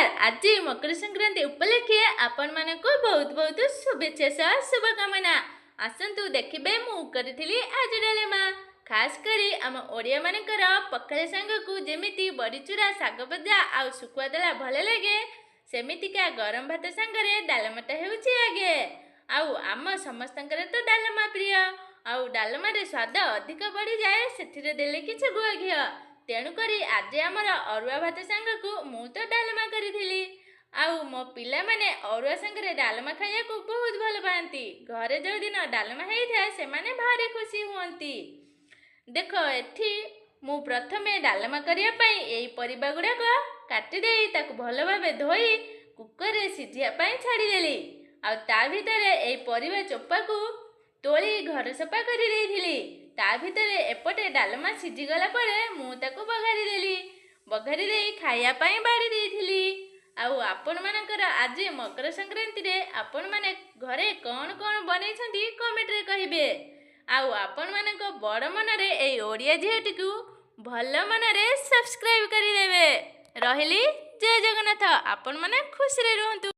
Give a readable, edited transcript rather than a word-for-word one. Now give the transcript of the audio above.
ନମସ୍କାର। ଆଜି ମକର ସଂକ୍ରାନ୍ତି ଉପଲକ୍ଷେ ଆପଣମାନଙ୍କୁ ବହୁତ ବହୁତ ଶୁଭେଚ୍ଛା ସହ ଶୁଭକାମନା। ଆସନ୍ତୁ ଦେଖିବେ, ମୁଁ କରିଥିଲି ଆଜି ଡାଲମା। ଖାସ କରି ଆମ ଓଡ଼ିଆମାନଙ୍କର ପଖାଳ ସାଙ୍ଗକୁ ଯେମିତି ବଡ଼ିଚୁରା, ଶାଗ ଭଜା ଆଉ ଶୁଖୁଆ ଦଳା ଭଲ ଲାଗେ, ସେମିତିକା ଗରମ ଭାତ ସାଙ୍ଗରେ ଡାଲମାଟା ହେଉଛି ଆଗେ। ଆଉ ଆମ ସମସ୍ତଙ୍କର ତ ଡାଲମା ପ୍ରିୟ। ଆଉ ଡାଲମାରେ ସ୍ୱାଦ ଅଧିକ ବଢ଼ିଯାଏ ସେଥିରେ ଦେଲେ କିଛି ଗୁଆ ଘିଅ। ତେଣୁକରି ଆଜି ଆମର ଅରୁଆ ଭାତ ସାଙ୍ଗକୁ ମୁଁ ତ ଡାଲମା କରିଥିଲି। ଆଉ ମୋ ପିଲାମାନେ ଅରୁଆ ସାଙ୍ଗରେ ଡାଲମା ଖାଇବାକୁ ବହୁତ ଭଲ ପାଆନ୍ତି। ଘରେ ଯେଉଁଦିନ ଡାଲମା ହେଇଥାଏ, ସେମାନେ ଭାରି ଖୁସି ହୁଅନ୍ତି। ଦେଖ, ଏଠି ମୁଁ ପ୍ରଥମେ ଡାଲମା କରିବା ପାଇଁ ଏଇ ପରିବା ଗୁଡ଼ାକ କାଟିଦେଇ ତାକୁ ଭଲ ଭାବେ ଧୋଇ କୁକରରେ ସିଝିବା ପାଇଁ ଛାଡ଼ିଦେଲି। ଆଉ ତା ଭିତରେ ଏଇ ପରିବା ଚୋପାକୁ ତୋଳି ଘର ସଫା କରିଦେଇଥିଲି। ତା ଭିତରେ ଏପଟେ ଡାଲମା ସିଝିଗଲା ପରେ ମୁଁ ତାକୁ ବଘାରି ଦେଲି। ବଘାରି ଦେଇ ଖାଇବା ପାଇଁ ବାଢ଼ି ଦେଇଥିଲି। ଆଉ ଆପଣମାନଙ୍କର ଆଜି ମକର ସଂକ୍ରାନ୍ତିରେ ଆପଣମାନେ ଘରେ କ'ଣ କ'ଣ ବନେଇଛନ୍ତି, କମେଣ୍ଟରେ କହିବେ। ଆଉ ଆପଣମାନଙ୍କ ବଡ଼ ମନରେ ଏଇ ଓଡ଼ିଆ ଝିଅଟିକୁ ଭଲ ମନରେ ସବସ୍କ୍ରାଇବ୍ କରିଦେବେ। ରହିଲି, ଜୟ ଜଗନ୍ନାଥ। ଆପଣମାନେ ଖୁସିରେ ରୁହନ୍ତୁ।